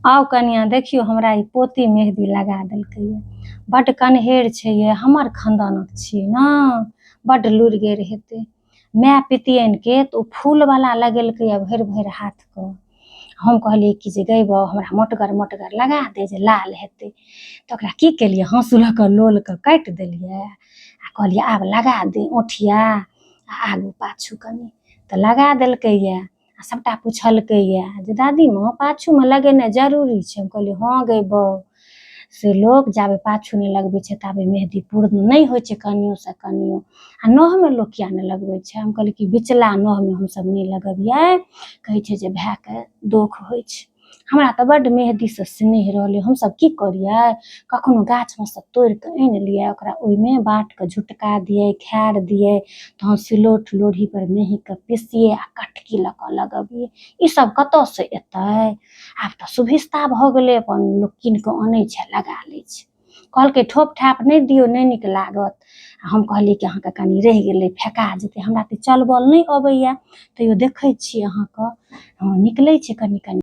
आउ कनिया देखियौ हमरा ई पोती मेहदी लगा देलकै ये। बड्ड कन्हेर छै ये, हमर खानदानक छियै ने, बड्ड लुरिगर हेतै। माय पितियनके तऽ ओ फूलवला लगेलकै ये भरि भरि हाथके। हम कहलियै कि जे गै बौआ हमरा मोटगर मोटगर लगा दे जे लाल हेतै। तऽ ओकरा की केलियै, हाँसू लऽ कऽ लोलके काटि देलियै आ कहलियै आब लगा दे औंठिया आ आगू पाछू कनि। तऽ लगा देलकै ये। आ सभटा पुछलकैए जे दादीमाँ पाछूमे लगेनाइ जरूरी छै? हम कहलियै हँ गै बौ, से लोक जाबे पाछू नहि लगबै छै ताबे मेहदी पूर्ण नहि होइ छै कनियोसँ कनियो। आ नहमे लोक किया नहि लगबै छै? हम कहलियै कि बिचला नहमे हमसभ नहि लगबियै, कहै छै जे भायके दोख होइ छै। हमरा तऽ बड्ड मेहदीसँ स्नेह रहलै। हमसभ की करियै, कखनो गाछमे सँ तोड़ि कऽ आनि लियै, ओकरा ओहिमे बाँटिकऽ झुटका दियै, खारि दियै, तहन सिलौठ लोढ़ीपर मेहीके पीसियै आ कटकी लऽ कऽ लगबियै। ईसभ कतयसँ एतै? आब तऽ सुभिस्ता भऽ गेलै, अपन लोक कीन कऽ अनै छै, लगा लै छै। कहलकै ठोप ठाप नहि दियौ, नहि नीक लागत। आ हम कहलियै कि अहाँके कनि रहि गेलै, फेका जेतै। हमरा तऽ चलबल नहि अबैए, तैयो देखै छी अहाँके, हँ, निकलै छै कनि कनि।